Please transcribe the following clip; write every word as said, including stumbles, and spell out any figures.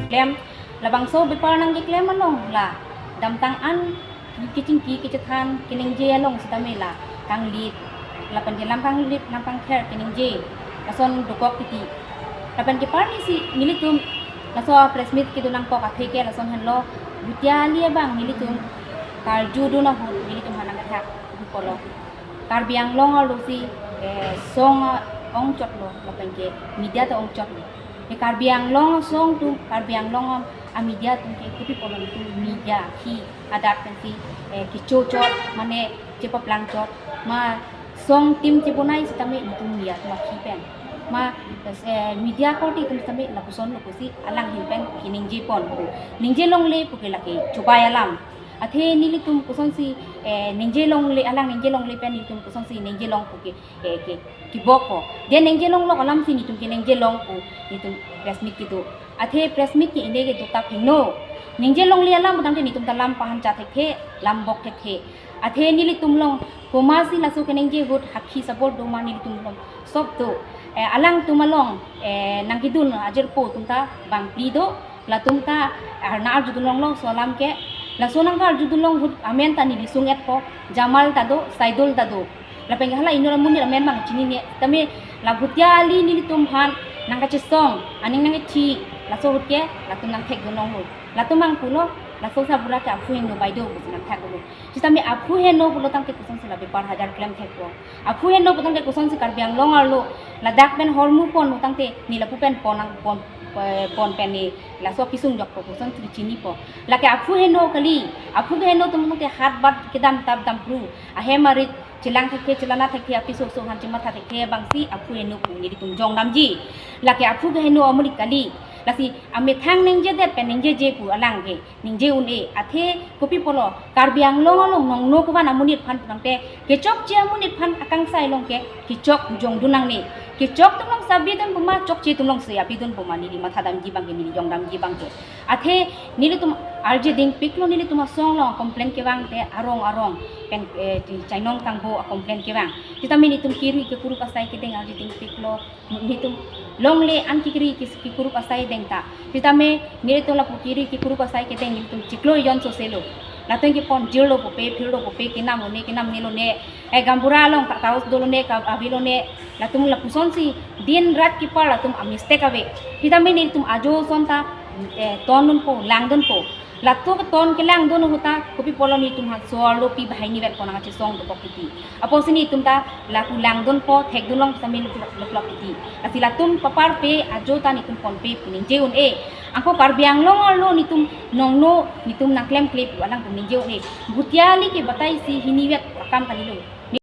Klem, labangso bepar nangkeklem along la damtang an kechingki kechethan keningje along sitame la kanglit, lapen ke lam kanglit lam kangther keningje lason dokok titi. Lapen ke parni si nelitum laso press meet kedo nangkok athe ke lason henlo, Bhutia Ali abang nelitum karjudun ahut nelitum hanang kathak polo. Karbi Anglong arlo si eh, song ongchotlo lapen ke media ta ongchotlo. Ke Karbi Anglong song atum, Karbi Anglong a media atum ke kopi polo nelitum media ki adat pensi eh, kechochot mane chepaplangchot ma song tim chebonai sitame nelitum media atum ki pen ma eh, media korte atum sitame lapuson lo pusi alang ahin pen keningje pon pu. Ningje longle pu ke lake chubai alam. Athe nelitum kosonsi eh, ningje longle, alang ningje longle pen nelitum kosonsi ningje long pu ke eh, ke kibok ko. Dia ningje longlok alam si nelitum keningje long pu nelitum press meet kedo. Athe press meet ke-ine ke dokta phingno. Ningje longle alam putangte nelitum ta lam pahan cha thekthe, lam bok thekthe. Athe nelitum along komatsi laso keningje ahut hakhi sabor do ma nelitum along sob do. Eh, alangtum along eh, nangkedun ajirpo atum ta bangphli do. Latum ta arna arjudun longlo laso alam ke. Laso nangkarjudun long ahut amen ta neli sung-etpo, Jamal ta do, Saidul ta do. Lapen ke hala inut amonit amen bang chinine. Tame la Bhutia Ali nelitum aphan nangkachesong, aning nangkethi, laso ahut ke latum nangthekdun longlo. Latum bang pulo, laso sabura ke aphu heno bai do pusi nangthekdunlo. Sitame aphu heno pulo tangte kosonsi la bepar hajar klem thekpo. Aphu heno putangte kosonsi Karbi Anglong arlo ladak pen hormu pon putangte ne lapu pen pon nang pon eh, pon pen ne laso kesung jokpo kosonsi chinipo. Lake aphu heno kali, aphu keheno atum tangte hat bat kedam tap dam pru, ahem arit chelang thekthe, chelana thekthe, apiso aso aphan chematha thekthe abangsi aphu heno pu nelitum jongdamji. Lake aphu keheno amonit kali. Lasi amethang ningjedet pen ningjeje pu alang ke ningje un-e. Athe kopi polo Karbi Anglong along nongno kovan amonit aphan putangte kechokche amonit aphan akangsai along ke kechok jongdun nangne. Kechok atum along si abidun puma, chokche atum along si abidun puma neli mathadamji abang ke, neli jongdamji abang ke. Athe nelitum arje dingpiklo, nelitum asong along complain kevang te arong arong pen eh, chainong kangbo a complain kevang. Sitame nelitum kiri kekurup asai kedeng arje dingpiklo, nelitum longle an kekiri kis- kekurup asai deng ta. Sitame nelitum lapu kiri kekurup asai kedeng nelitum chiklo ejon soselo. Latum kepon jirlo pupe, phirlo pupe, kenam lone, kenam nelone, eh, gaonbura along ka taus dolone, ka avilone, latum lapusonsi din rat kepar latum a mistake ave. Sitame nelitum ajo ason ta eh, tondunpo, langdunpo. Latum keton kelangdun ahut ta kopi polo nelitum aphan so-arlo pi bahai ni vet pon nangkachesong dokok titi. Apotsi nelitum ta lapu langdunpo, thekdun long sitame luklok luklok titi. Lasi latum paparpe ajo ta nelitum ponpe pu ningje un-e. Anke Karbi Anglong arlo nelitum nongno nelitum nangklemkle pu alangtum ningje un-e. Bhutia Ali ke batai si hini vet akam kalilo.